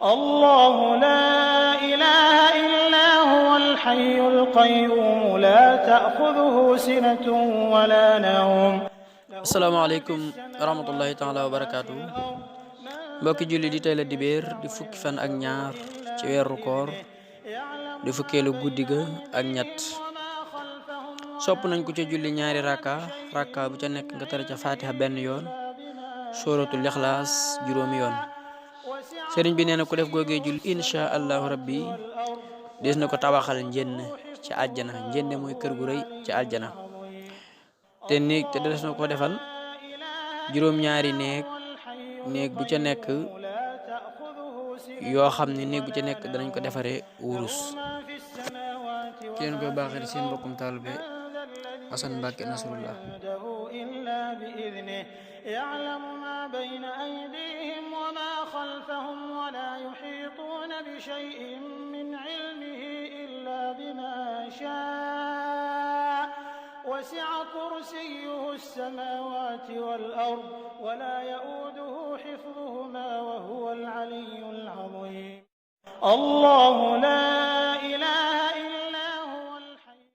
الله لا إله إلا هو الحي القيوم لا تأخذه سنة ولا نوم. asalaamaaleykum wa rahmatullahi taala wa barakaatu. mbokki julli di tey la dibéer di fukki fan ak ñaar ci weeru koor di fukkeelu guddi ga ak ñett. sopp nañ ko ca julli ñaari rakka bu ca nekk nga tari ca fatiha benn yoon, suratul ixlaas juróomi yoon. sëriñ bi nee na ku def googee julli insha allahu rabbi des na ko tabaxal njënn ci àjjana. njënn mooy kër gu rëy ci àjjana. te des na ko defal juróom-ñaari néeg bu ca nekk yoo xam ne néeg bu ca nekk danañ ko defaree wurus. ki leen koy baaxee seen mbokkum taalibe Asan Mbàkke Nasrullah. يعلم ما بين أيديهم وما خلفهم ولا يحيطون بشيء من علمه إلا بما شاء وسع كرسيه السماوات والأرض ولا يؤوده حفظهما وهو العلي العظيم. الله لا